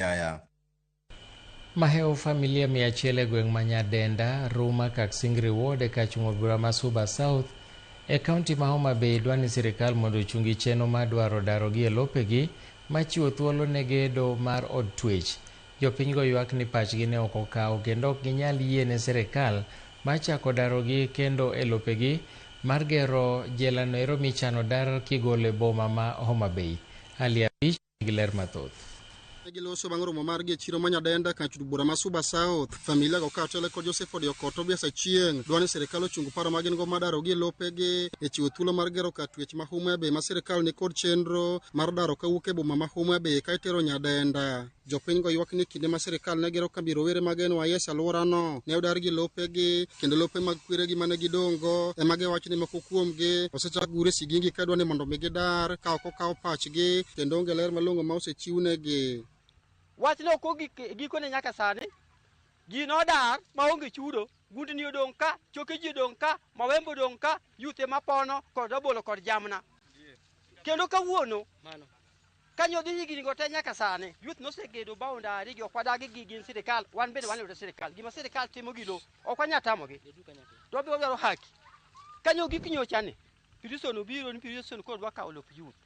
Siaya. Mahewo familia 100 e gweng' ma Nyadenda, Ruma, Kaksingri Ward e kar chung' od bura ma Suba South e kaunti ma Homa Bay dwa ni sirikal mondo ochungi chenro mar dwaro darogi e lopegi machiwo thuolo ne gedo mar od twech. Jopinygo ywak ni pachgi ne ok okaw kendo ok ginyal yie ne sirikal mar chako darogi kendo e lopegi mar gero jela noero michano dar kigolo e boma ma Homa Bay. Ali Abich nigi ler mathoth. Giloso bang' romo margi e chiro ma Nyadenda kar od bura ma Suba South. Familia go kaachiel kod Joseph Odioko Tobias Achieng' dwa ni sirikal ochung paro ma gin go mar darogi e lopegi e chiwo thuolo mar gero kar twech ma Homa Bay ma sirikal ni kod chenro mar daro kawuok e boma ma Homa Bay ka itero Nyadenda. Jopiny go ywak ni kinde ma sirikal ne gero kambi rowere mag NYS alworano ne odargi lopegi kendo lope mag kweregi mane gidong' go ema giwacho ni moko kuomgi osechak gur e sigingi ka dwa ni mondo mi gidar ka ok okaw pachgi kendo onge ler malong'o ma osechiwnegi. Wachno ok ogik gikone nyaka sani. Ji nodar maonge chudo, gundni odong' ka, choke ji odong' ka, mawembe odong' ka, yuthe mapono kod rabolo kod jamna. Kendo kawuono, kanyo dhi higni go te nyaka sani, youth nosegedo boundary gi ok wadagi gi gin sirikal, wan bende wan e lwet sirikal. Gima sirikal timo gi lo, ok wanyal tamogi. To wabiro dwaro haki. Kanyo gik nyocha ni, prison obiro ni prison koro dwa kawo lop youth.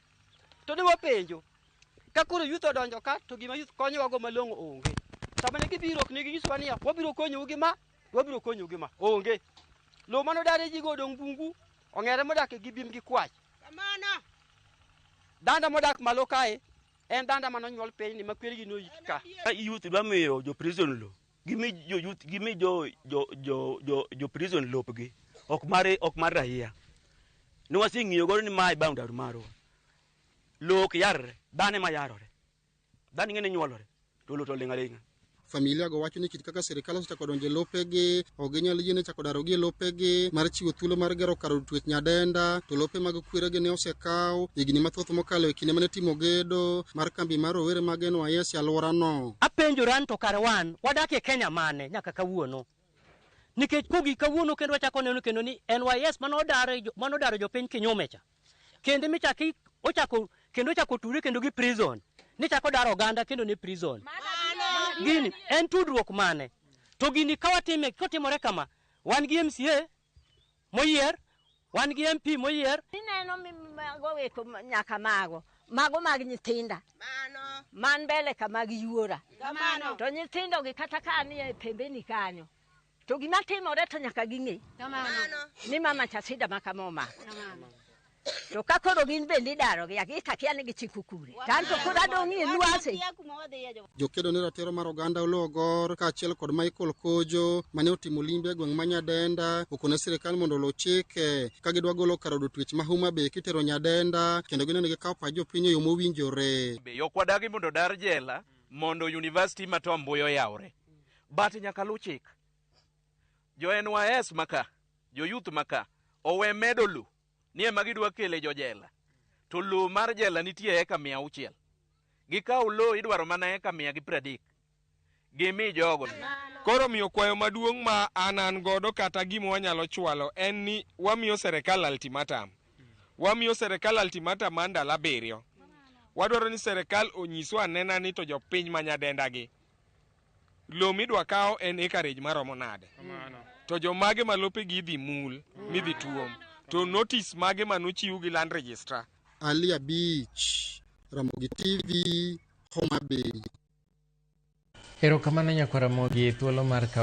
To ne wapenjo, ka koro youth odonjo ka to gima youth konyowa go malong'o onge. Sama ne gibiro ok ne ginyisowa niya, wabiro konyou gi ma, wabiro konyou gi ma, onge. Lowo mane odare ji go odong' bungu, ong'ere modak gi bim gi kwach. Danda modak malo kae en danda mane onyuol piny ni ma kweregi noyik ka. Youth dwa miyo jo prison lo. Gimi jo youth, gimi jo jo jo jo jo prison lopgi. Ok mar ok mar raia. Ne waseng'iyo godo ni mae boundary marwa. Lowo ok yarre, dhano ema yarore. Dhano ing'e ni nyuolore, to lowo to ling' aling'a. Familia go wacho ni kit kaka sirikal osechako donjo e lopegi, ok ginyal yiene chako darogi e lopegi mar chiwo thuolo mar gero kar od twech Nyadenda, to lope mag kweregi ne osekaw higni mathoth mokalo e kinde mane timo gedo mar kambi mar rowere mag NYS e alworano. Apenjora ni to kare wan wadak e Kenya mane nyaka kawuono? Nikech kogik kawuono kendo wachako neno kendo ni NYS mane odaro jopiny kinyume cha. Kendo michaki ochako kendo ochako ture kendo gi prison. Ni chako daro oganda kendo ne prison. Gini en tudruok mane? To gini ka watime kotimore kama, wan gi MCA moyier, wan gi MP moyier. Ineno mago eko nyaka mago. Mago mag nyithinda. Man mbele ka mag yuora. To nyithindo gi kata ka nie pembeni kanyo. To gima timore to nyaka ging'e. Ni mama cha sida ma kama omako. To ka koro gin bende idarogi, agita kia ni gichiko kure. To an to koro adong' e lwasi. Jokedo ne ratiro mar oganda Oloo Gor kaachiel kod Michael Kojo mane otimo limbe e gweng' ma Nyadenda okone sirikal mondo oluw chike ka gidwa golo kar od twech ma Homa Bay kitero Nyadenda kendo gineno gikawo pach jopiny e yo mowinjore. Be ok wadagi mondo dar jela mondo university ma Tom Mboya oyawre. But nyaka luw chik. Jo NYS maka, jo youth maka, owe medo lo ni ema gidwa kele jo jela. To lo mar jela nitie eka 600. Gikaw lo idwaro mana eka 130. Gimi jogo. Koro miyo kwayo maduong' ma an an godo kata gima wanyalo chwalo en ni wamiyo serikal ultimatum. Wamiyo serikal ultimatum mar ndalo 7. Wadwaro ni serikal onyiswa anena ni to jopiny ma Nyadenda gi lo midwa kawo en acreage maromo nade. To jomage ma lopegi idhi mul midhi tuom. To notice mage manochiw gi land registrar. Ali Abich, Ramogi TV, Homa Bay. Erokamano nyakwar Ramogi thuolo mar kawo